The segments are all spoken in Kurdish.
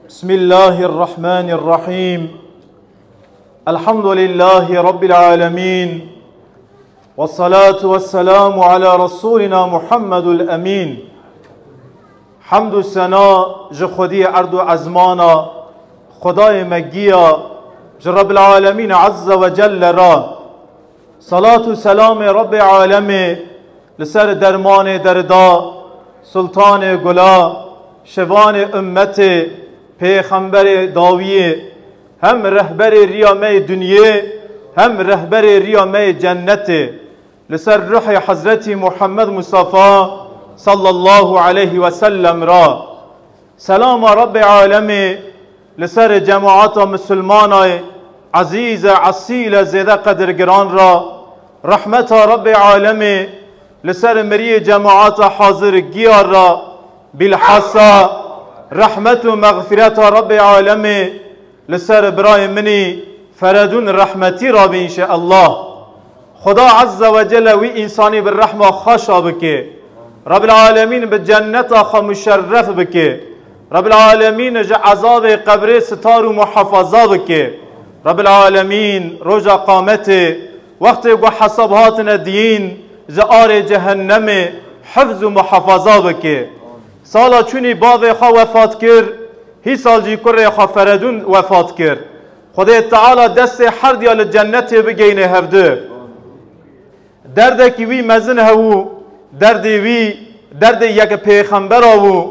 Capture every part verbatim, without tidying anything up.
بسم الله الرحمن الرحيم. الحمد لله رب العالمين. والصلاة والسلام على رسولنا محمد الأمين. Hemd û sena ji Xwediyê erd û ezmana, Xwedayê me giya, ji Rebbil Alemîn Azze ve Celle re. Salat û selamê Rebbê Alemê li ser dermanê derda, Sultanê Gula, şivanê ummetê, Pêxemberê dawiyê, hem rehberê riya me yê dinyê, hem rehberê riya me yê cennetê, li ser ruhê Hezretî Muhammed Mustafa sallallahu aleyhi ve sellem re. Selama Rebbê Alemê li ser cemaata misilmana ezîz e, esîl e, zêde qedirgiran re. Rehmeta Rebbê Alemê li ser miriyê cemaata hazir giya re. Bilhassa rehmet û mexfireta Rebbê Alemê li ser birayê min î Feredûn rehmetî re be înşeallah. Xuda Azze ve Celle wî însanî bi rehma xwe şa bike. Rebbil Alemîn bi cenneta xwe muşerref bike. Rebbil Alemîn ji ezabê qebrê sitar û muhafaza bike. Rebbil Alemîn roja qametê, wextê ku hesab hatine diyîn, ji arê cehennemê hifz û muhafaza bike. Sala çûnî bavê xwe wefat kir, hîsal jî kurê xwe Feredûn wefat kir. Xwedê Teala destê herdiya li cennetê bigeyne hevdu. Derdekî wî mezin hebû, derdê wî, derdê yek pêxembera bû.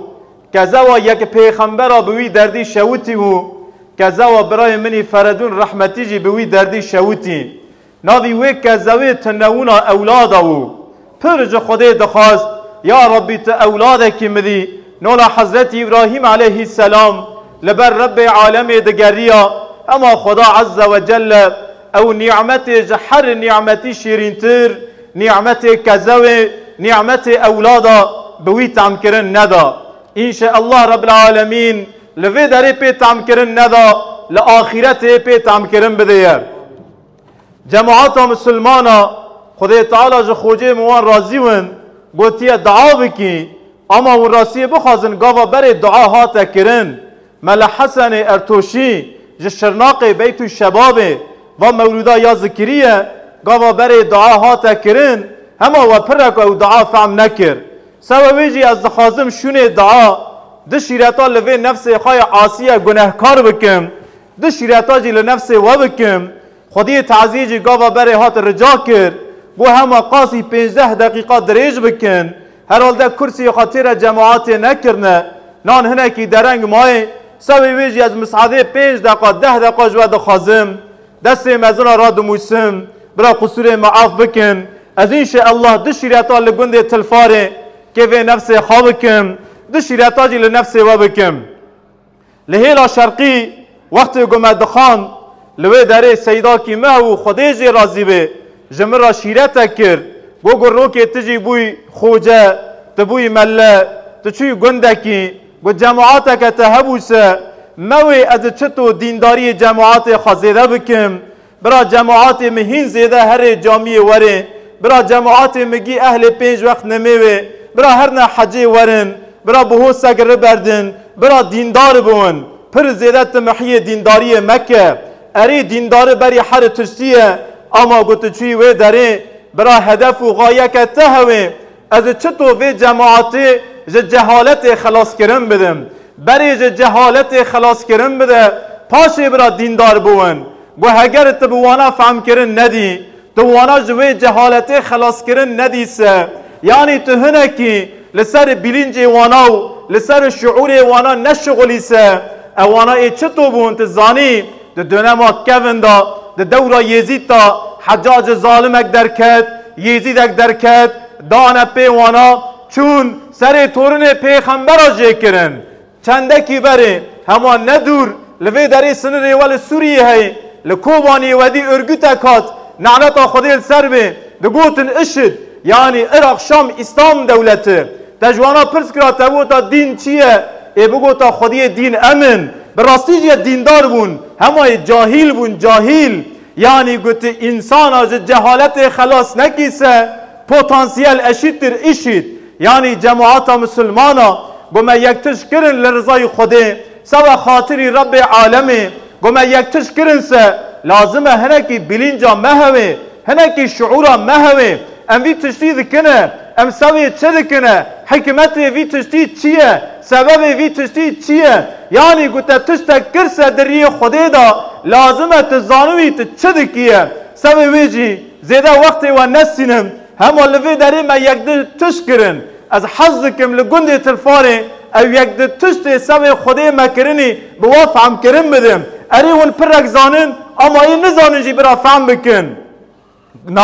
Kezewa yek pêxembera bi wî derdî şewitî bû. Kezewa birayê min î Feredûn rehmetî jî bi wî derdî şewitî. Navî wê kezewê tinewûna ewlada bû. Pir ji Xwedê dixwast, ya Rebbî, tu ewladekî midî. Nola Hezretî Îbrahîm aleyhisselam li ber Rebbê alemê digeriya, hema Xweda Azze ve Celle ew nîmetê ji her nîmetî şîrîntir, nîmetê kezewê, nîmetê ewlada bi wî temkirin neda. Înşeallah Rebbil Alemîn li vê derê pê temkirin neda, li axîretê pê temkirin bideye. Cemaata misilmana, Xwedê Teala ji xocê min wan razî win, gotiye dua bikî, ama hûn rastiyê bixwazin gava berê dua hate kirin. Mele Hesenê Ertoşî ji Şirnaqê Beytû Şebabê va mewlûda ya zikiriye, gava berê dua hate kirin, hema we pirek ew dua fehm nekir. Sewe wê jî ez dixwazim şûnê dua, du şîreta li vê nefsê xwe ya asî ye gunehkar bikim, du şîreta jî li nefsê we bikim. Xwediyê taziyê jî gava berê hat rica kir, got hema qasî pênzdeh deqîqa dirêj bikin. Herhalde kursiyê xwe têre cemaatê nekirine. Nan hinekî dereng mayê. Sewê wê jî ez misadê pênc deqa, deh deqa ji we dixwazim. Destê mezina radimûsim. Bira qusûrê me af bikin. Ez înşeallah du şîreta li gundê Tilfarê kê vê nefsê xwe bikim. Du şîreta jî li nefsê we bikim. Li hêla şerqî wextê ku me dixwand, li wê derê seydakî me hebû, Xwedê jê razî be, ji min re şîretek kir. Got, got rokê tu jî bûyî xoce, tu bûyî melle, tu çûyî gundekî, got cemaateke te hebû se, me wê ez çito dîndariyê cemaatê xwe zêde bikim. Bira cemaatê min hîn zêde herê camiyê werê. Bira cemaatê min gî ehlê pênc wext nemê wê. Bira herne hecê werin. Bira bi hosek riberdin. Bira dîndar biwin. Pir zêde tu mihiyê dîndariyê meke. Erê dîndari berî her tiştiye. Ama ku tu çûyî wê derê. Bira hedef û xayeke te hewê. Ez çito vê cemaatê ji cehaletê xelaskirin bidim? Berê ji cehaletê xelaskirin bide, paşê bira dîndar biwin. Got heger tu bi wana fehmkirin nedî, tu wana ji wê cehaletê xelaskirin nedî se, yanî tu hinekî li ser bilîncê wana û li ser şuûrê wana neşixulî se, ewana ê çito bûn tu zanî? Di dönema kevin de, di dewra Yêzîd de, Heccac zalimek derket, Yêzîdek derket, dane pê wana, çûn serê torinê pêxembera jê kirin. Çendekî berê, hema ne dûr, li vê derê sinirê we li Sûriyê heye, li Kobaniyê we dî örgütek hat, neneta Xwedê li ser bê, digotin IŞİD, yanî Iraq Şam Îslam Dewleti. Te ji wana pirs kira, te gota dîn çi ye? Ê bigota Xwediyê dîn em in. Bi rastî jî dîndar bûn. Hema yê cahîl bûn, cahîl. Yanî gotî, însana ji cehaletê xelas nekî se, potansiyel eşîttir IŞİD. Yanî cemaata misilmana, got me yek tişt kirin li rizayî Xwedê, Seba xatirî Rebbê alemê, go me yek tişt kirin se, lazim e hinekî bilînca me hewê, hinekî şuûra me hewê. Em vî tiştî dikine, em sewê çi dikine, hikmetê vî tiştî çi ye, sebebê vî tiştî çi ye? Yanî ku te tiştek kir se di riyê Xwedê de, lazim e tu zanibî tu çi dikiye. Sebê wê jî zêde wextê we nesînim. Hema li vê derê me yek di tişt kirin. Ez hez dikim li gundê Tilfarê ew yek di tiştê sebê Xwedê me kirinî bi we fehm kirin bidim. Erê hûn pirek zanin, ama yê nizanin jî bira fehm bikin. Na,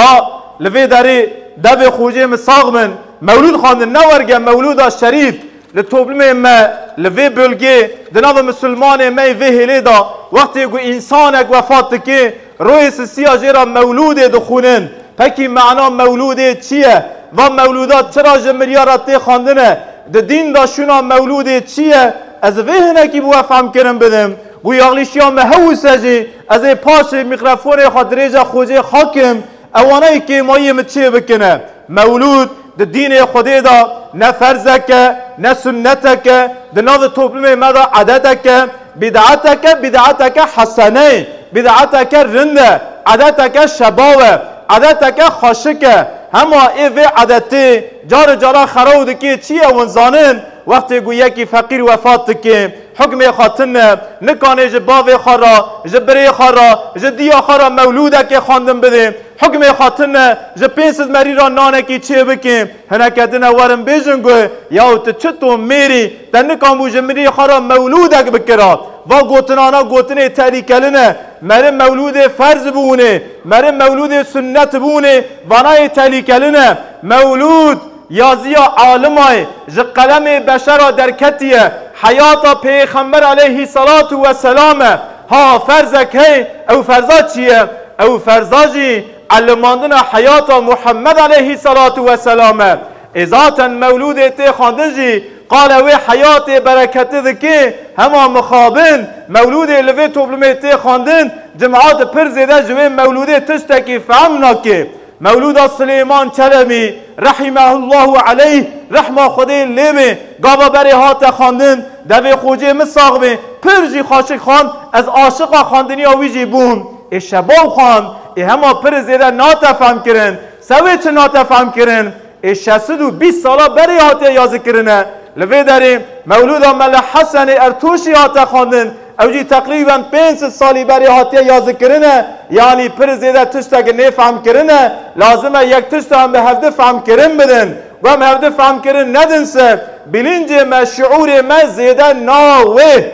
li vê derê devê xocê min sax bin, mewlûd xwendin ne werge mewlûda şerîf. Li toplumê me, li vê bölgê, di nav misilmanê me yê vê hêlê de, wextê ku însanek wefat dike, royê sisiya jê re mewlûdê dixwînin. Pekî mana mewlûdê çi ye? Va mewlûda çira ji miriya re tê xwendine? Di dîn de şûna mewlûdê çi ye? Ez vê hinekî bi we fehm kirin bidim. Ku yaxlîşiya me hewise jî, ez ê paşê mîkrofonê xwe dirêje xocê xakim, ewanayê kêmayiyê min çê bikine. Mewlûd di dînê Xwedê de ne ferzek e, ne sunnetek e, di nav toplumê me de edetek e, bid'etek e, bid'eteke hesene, bid'eteke rind e, edeteke şebav e, edeteke xweşik e. Hema ê vê edetê car cara xeraw dike, çi ye hûn zanin? Wextê ku yekî feqîr wefat dike, hukmê xwe tune, nikanê ji bavê xwe re, ji birê xwe re, ji diya xwe re mewlûdekê xwendin bidê. Hukmê xwe tune, ji pênc sed merî re nanekî çê bike. Hineke din e werin bêjin ku, yaw tu çi to mêrî, te nikanbû ji mirî xwe re mewlûdek bikira. Va gotinana gotinê tehlîkelin e. Meri mewlûdê ferz bûne, meri mewlûdê sunnet bûne, vanayê tehlîkelin e. Mewlûd yaziya alimayê ji qelemê beşera derketiye, heyata Pêxember aleyhî salatu we selam e. Ha ferzek hey, ew ferza çi ye? Ew ferza jî elimandina heyata Muhammed aleyhî salatu we selam e. Ê zaten mewlûdê tê xwendin jî qala wê heyatê bereketli dike, hema mixabin mewlûdê li vê toplumê tê xwendin, cemaat pir zêde ji wê mewlûdê tiştekî fehm nake. Mewlûda Silêman Çelebî, rehîmehullahu aleyh, rehma Xwedê lê bê, gava berê hate xwendin, devê xocê min sax bê, pir jî xweşik xwend, ez aşiqa xwendiniya wî jî bûm. Ê şebaw xwend, ê hema pir zêde nate fehm kirin. Sewê çi nate fehm kirin? Ê şeş sed û bîst sala berê hatiye yazikirine. Li vê derê mewlûda Mele Hesenê Ertûşî hate xwendin. Ew jî teqrîben pênc sed salî berê hatiye yazikirine. Yanî pir zêde tiştek nêfehm kirine. Lazim e yek tişt em bi hevdi fehm kirin bidin. Ku em hevdi fehm kirin nedin se, bilîncê me, şiûrê me zêde nawê.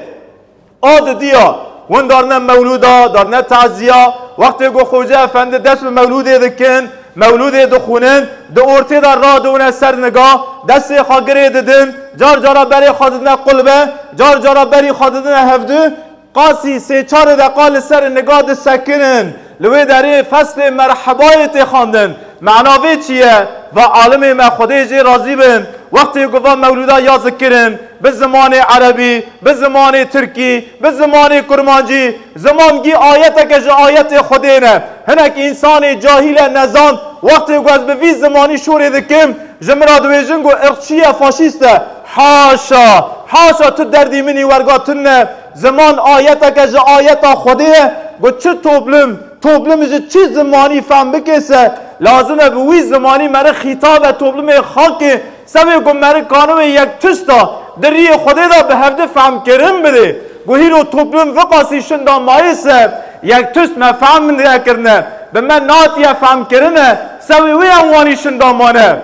A didiya, hûn darine mewlûda, darine taziya, wextê ku Xoce Efendi dest bi mewlûdê dikin, mewlûdê dixwînin, di ortê de radiwine ser niga, destê xwe girê didin, car cara berê xwe didine qulbe, car cara berî xwe didine hevdu, qasî sê çarê deqa li ser niga disekinin. Li wê derê feslê merhebayê tê xwendin. Mana vê çi ye? Va alimê me Xwedê jê razî bin, wextê ku va mewlûda ya zikirin, bi zimanê erebî, bi zimanê tirkî, bi zimanê kurmancî, ziman gî ayeteke ji ayetê Xwedê ne. Hinek însanê cahîle nezan, wextê ku ez bi vî zimanî şûrê dikim, ji min re dibêjin ku irqçî ye, faşîst e. Haşa, haşa tu derdî min î werga tune. Ziman ayeteke ji ayeta Xwedê ye, ku çi toplum, toplum ji çi zimanî fehm bike se, lazim e bi wî zimanî meri xîtab e toplumê xakê, sevê ku meri kanûnê yek tişta di riyê Xwedê de bi hevdi fehmkirin bidê. Ku hîro toplum viqasî şinda mayê se, yek tişt me fehm nekirine, bi me natiye fehmkirine, sevê wê em wanî şinda mane.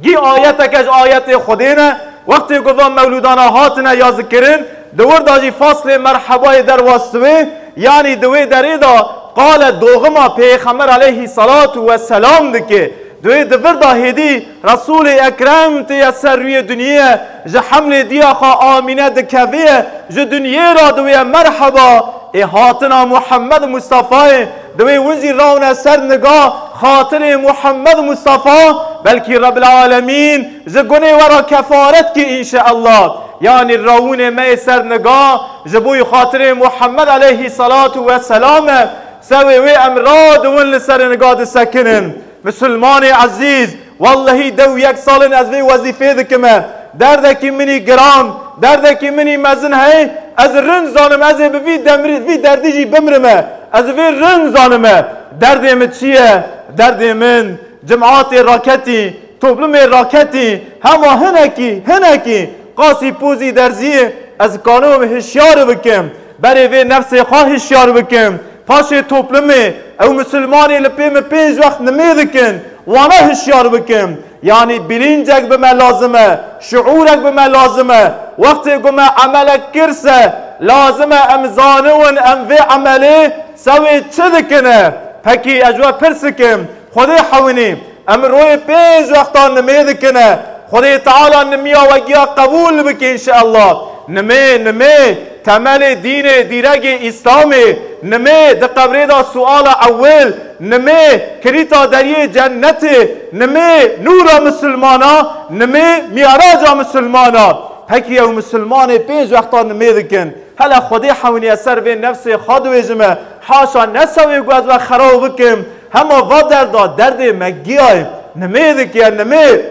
Gî ayeteke ji ayetê Xwedê ne, wextê ku van mewlûdana hatine ya zikirin, di wir de jî faslê merhebayê derwas diwê, yanî di wê derê de qale doxima Pêxember aleyhî salatu we selam dike. Di wê di vir de hêdî Resûlê Ekrem tê ye ser rûyê dinyê ye, ji hemlê diya xwe Amîne dikeve ye, ji dinyê re diwê ye merheba. Ê hatina Muhammed Mustafayê, di wê win jî rawne ser niga xatirê Muhammed Mustafa, belkî Rebbil Alemîn ji gunê we re kefaret kî înşeallah. Yanî rawûnê me yê ser niga ji bo xatirê Muhammed aleyhî salatu we selam e. Sewê wê em radiwin li ser niga disekinin. Misilmanê ezîz, wellehî dew yek sal in ez vê wezîfê dikime. Derdekî min î giran, derdekî min î mezin heye, ez rind zanim, ez ê bi vî demrî, vî derdî jî bimrime. Ez vê rind zanime. Derdê min çi ye? Derdê min cemaatê raketî, toplumê raketî, hema hinekî, hinekî qasî pozî derziyê, ez kanim hişyar bikim. Berê vê nefsê xwe hişyar bikim. Paşê toplumê, ew misilmanê li pê min pênc wext nimê dikin, wana hişyar bikim. Yanî bilîncek bime lazim e, şiûrek bime lazim e. Wextê ku me emelek kir se, lazim e em zaniwin em vê emelê sewê çi dikine. Pekî ez ji we pirs dikim, Xwedê hewinî, em royê pênc wextan nimê dikine. Xwedê Teala nimiya we giya qebûl bike înşeallah. Nimê, nimê, temelê dînê, dîregê Îslamê. Nimê, di qebrê de suala ewil. Nimê, kilîta deriyê cennetê. Nimê, nûra misilmana. Nimê, mîraca misilmana. Pekî ew misilmanê pênc wextan nimê dikin. Hele Xwedê hewniye ser vê nefsê xwe dibêjime. Haşa ne sewê ku ez we xeraw bikim. Hema va derda derdê me giyaye. Nimê dikiye, nimê.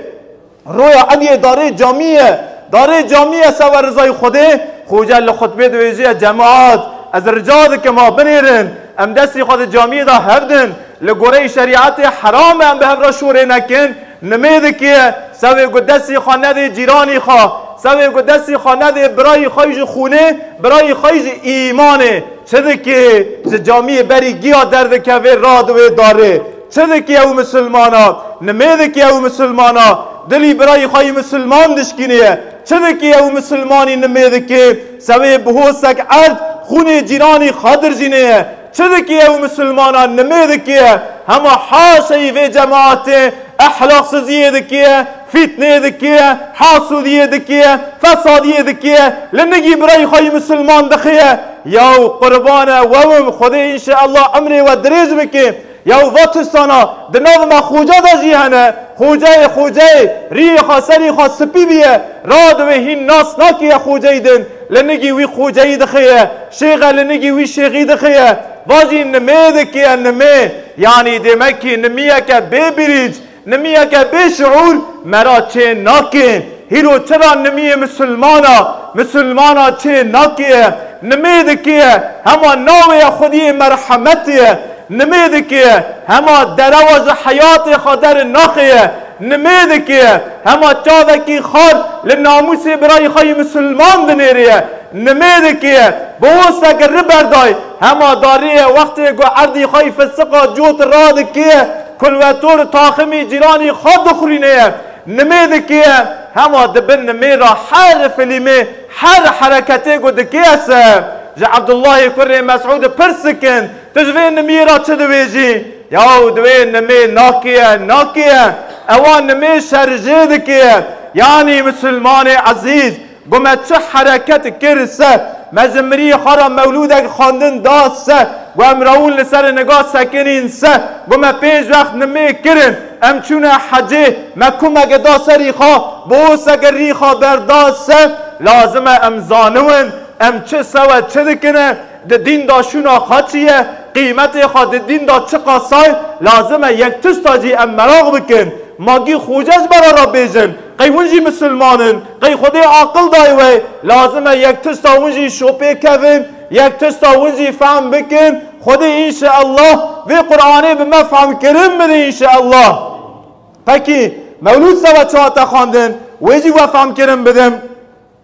Roya ediyê darê camî ye. Darê camî ye sewe rizayê Xwedê. Xoce li xutbê dibêjiye, cemaat, ez rica dikim ha binêrin. Em destî xwe di camiyê de hevdin. Li goreyê şerîetê heram e em bi hev re şorê nekin. Nimê dikiye, sewê ku destî xwe nedê cîranî xwe, sewê ku destî xwe nedê birayî xwe yî ji xûnê, birayî xwe yî ji îmanê. Çi dikê? Ji camiyê berî giya derdikevê, radiwê darê. Çi dikê ew misilmana? Nimê dikê ew misilmana? Dilî birayî xwe yî misilman dişkîniye. Çi dikê ew misilmanî nimê dikê? Sewê bi hosek erd xûnê cîranî xwe dirjînê ye. Çi dikê ew misilmana? Nimê dikê. Hema haşeyî vê cemaatê ehlaqsiziyê dikê, fîtnê dikê, hasûdiyê dikê, fesadiyê dikê, li nigî birayî xwe yî misilman dixê. Yaw qurbane we wim, Xwedê înşeallah emrê we dirêj bike. Yaw va tiştana di nav me xoca de jî hene. Xoceyê, xoceyê, rîyê xwe serî xwe spî biye. Radiwê hîn nas nakiye xoceyî din. Li nigî wî xoceyî dixeye. Şêxe li nigî wî şêxî dixeye. Va jî nimê dikiye, nimê. Yanî demekî nimiyeke bê birîc, nimiyeke bê şiûr me ra çê nake. Hîro çira nimiyê misilmana, misilmana çê nake. Nimê dikiye, hema navê ye xwediyê merhemetê ye. Nimê dike, hema derewa ji heyatê xwe dernaxê ye. Nimê dike, hema çavekî xar li namûsê birayî xwe yî misilman dinêrê ye. Nimê dike, bi hosek ri berdayê, hema darê ye wextê ku erdî xwe yî fisiqa cot radike, kulvetor taximî cîranî xwe dixurîne ye. Nimê dike, hema di bin nimê re her filîmê, her hereketê ku dike se. Ji Ebdullahê kurê Mesûd pirs dikin, Tu ji vê nimiyê re çi dibêjî? Yaw, di vê nimê nakiye, nakiye. Ewa nimê şerjê dikiye. Yanî misilmanê ezîz, ku me çi hereket kir se, me ji miriyê xwe re mewlûdek xwendin da se, ku em rewûn li ser niga sekinîn se, ku me pênc wext nimê kirin, em çûne hecê, me kumeke da serî xwe, bi hoseke rî xwe berda se, lazim e em zaniwin, em çi sewe çi dikine, di dîn de şûna xwe çi ye, qîmetê xwe di dîn de çi qasay, lazim e yek tişta jî em meraq bikin. Magî xoce ji bera re bêjin, qey hûn jî misilman in, qey Xwedê aqil dayî we, lazim e yek tişta hûn jî şopê kevin, yek tişta hûn jî fehm bikin. Xwedê înşeallah vê Qur'anê bi me fehmkirin bide înşeallah. Pekî, mewlûd seba çi hate xwendin, wê jî we fehmkirin bidim.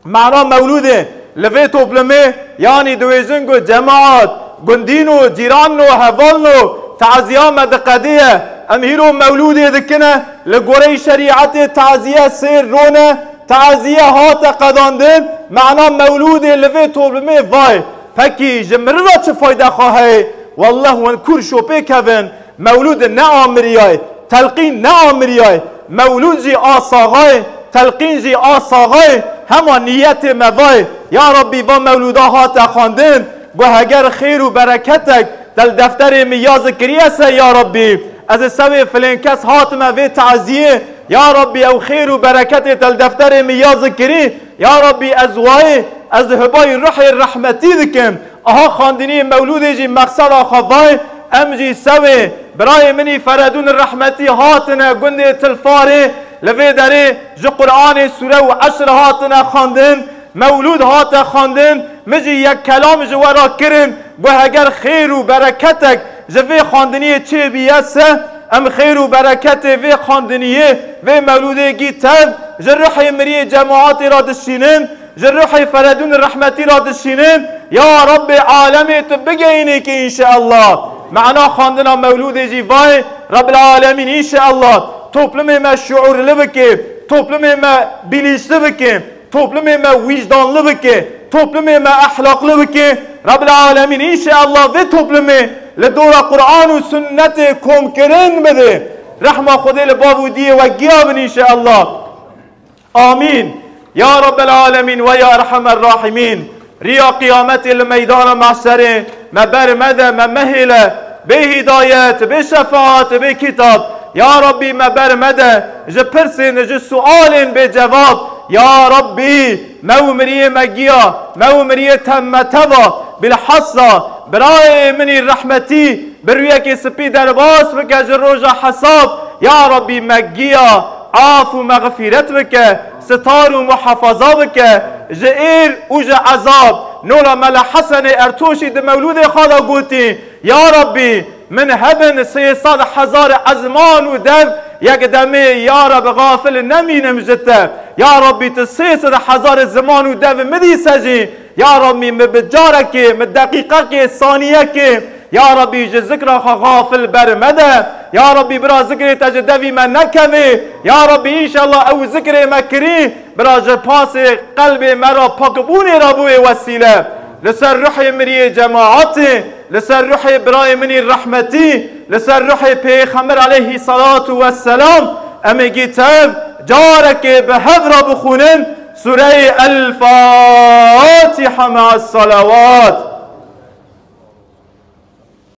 Mana mewlûdê li vê toplumê, yanî dibêjin ku cemaat, gundîn û cîran û hevalno, taziya me diqediye. Em hîro mewlûdê dikine, li goreyî şerîetê taziye sê rone, taziye hate qedandin, mana mewlûdê li vê toplumê vay. Pekî ji miri re çi fayde xwe heye? Wallah wan kûr şopê kevin, mewlûd ne amiriyay, telqîn ne amiriyay, mewlûd jî a saxay, telqîn jî a saxay, hema niyetê me vay. Ya Rabbî va mewlûda hate xwendin, got heger xêr û bereketek te li defterê min ya zikirî ese ya Rabbî, ez ê sewê filên kes hatime vê taziyê, ya Rabbî ew xêr û bereketê te li defterê min ya zikirî, ya Rabbî ez wayê, ez hibayî ruhê rehmetî dikim. Aha xandinî mewlûdê jî mexseda xwe vay, em jî sewê, birayê min î Feredûn rehmetî hatine gundê Tilfarê, Li vê derê ji Qur'anê sûre û eşr hatine xwendin, mewlûd hate xwendin, min jî yek kelam ji we re kirin, got, heger xêr û bereketek ji vê xwendiniyê çêbiye se, em xêr û bereketê vê xwendiniyê, vê mewlûdê gî tev, ji ruhê miriyê cemaatê re dişînin, ji ruhê feredûn rehmetî re dişînin, ya Rabbê alemê tu bigeyînê kê înşeallah. Mena xwendina mewlûdê jî vayê, Rabbil alemîn înşeallah toplumê me şuurli bike, toplumê me bilinçli bike, toplumê me wîcdanli bike, toplumê me ehlaqli bike. Rabbil alemîn înşeallah vê toplumê li dora Qur'an û sunnetê komkirin bide. Rehma Xwedê li bav û diyê we giya bin înşeallah. Amîn. Ya Rabbel Alemîn ve ya Erhamer Rahimîn. Riya qiyametê li meydana mehşerê me ber mede, me mehêle. Bê hidayet, bê şefaat, bê kitab. Ya Rabbî me ber mede. Ji pirsên, ji sualên bê cevab. Ya Rabbî me û miriyê me giya, me û miriyê temme teva. Bilhassa birayê min î rehmetî bi rûyekê spî derbas bike ji roja hesab. Ya Rabbî me giya af û mexfîret bike, sitar û muhafaza bike ji êr û ji ezab. Nola Mela Hesenê Ertoşî di mewlûdê xwe de gotî, Ya Rabbî, min hebin sê sed hezar ezman û dev yek demê, ya Reb, xafil nemînim ji te. Ya Rabbî, tu sê sed hezar ziman û dev min dîse jî, ya Rabbî, min bi carekê, min deqîqekê, saniyekê, ya Rabbî, ji zikra xwe xafil ber mede. Ya Rabbî, bira zikrê te ji devî me nekevê. Ya Rabbî, înşallah ew zikrê me kirî, bira ji pasê qelbê me re pakbûnê re bûyê wesîle. Li ser ruhê miriyê cemaatê, li ser ruhê birayê min î rehmetî, li ser ruhê Pêxember aleyhî salatu vesselam, em ê gî tev carekê bi hev re bixwînin Sûreyê El Fatiha me'as salawat.